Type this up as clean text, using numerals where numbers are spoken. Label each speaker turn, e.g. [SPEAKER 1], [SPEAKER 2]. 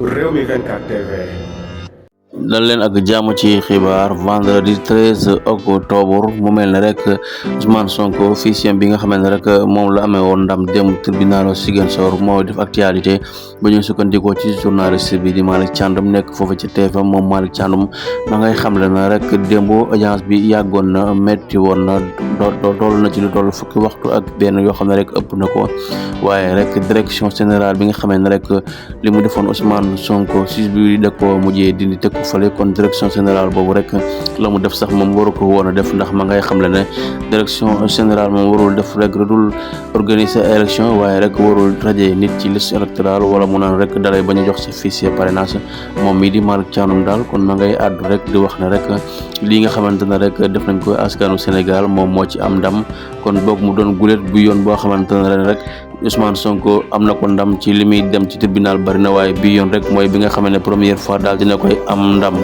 [SPEAKER 1] Rewmi 24 TV.
[SPEAKER 2] dal leen ak jàmm ci xibaar vendredi 13 octobre mu mel ne rek Ousmane Sonko officien bi nga xamante ne rek moom la amee woon ndam démb tribunal Ziguinchor moo def actualité ba ñu sukkandikoo ci journaliste bi di Malick Thiandoum nekk foofu ci TFM moom Malick Thiandoum ma ngay xamle na rek démb audience bi yàggoon na metti woon na toll na ci lu toll fukki waxtu ak benn yoo xam ne rek ëpp na ko waaye rek direction générale bi nga xamee ne rek li mu defoon Ousmane Sonko juge bi da ko mujjee dindi teg ko fale kon direction générale boobu rek la mu def sax moom waru ko woon a def ndax ma ngay xamle ne direction générale moom warul def rek dul organiser élection waaye rek warul rajee nit ci liste électorale wala mu naan rek dalay bañ a jox sa fichier parrainage moom mii di Malick Thiandoum daal kon ma ngay àddu rek di wax ne rek lii nga xamante ne rek def nañ ko askanu Sénégal moom moo ci am ndam kon boog mu doon guléet bu yoon boo xamante ne rek Ousmane Sonko am na ko ndam ci li muy dem ci tribunal bari na waaye bii yoon rek mooy bi nga xam ne première fois daal dina koy am ndam.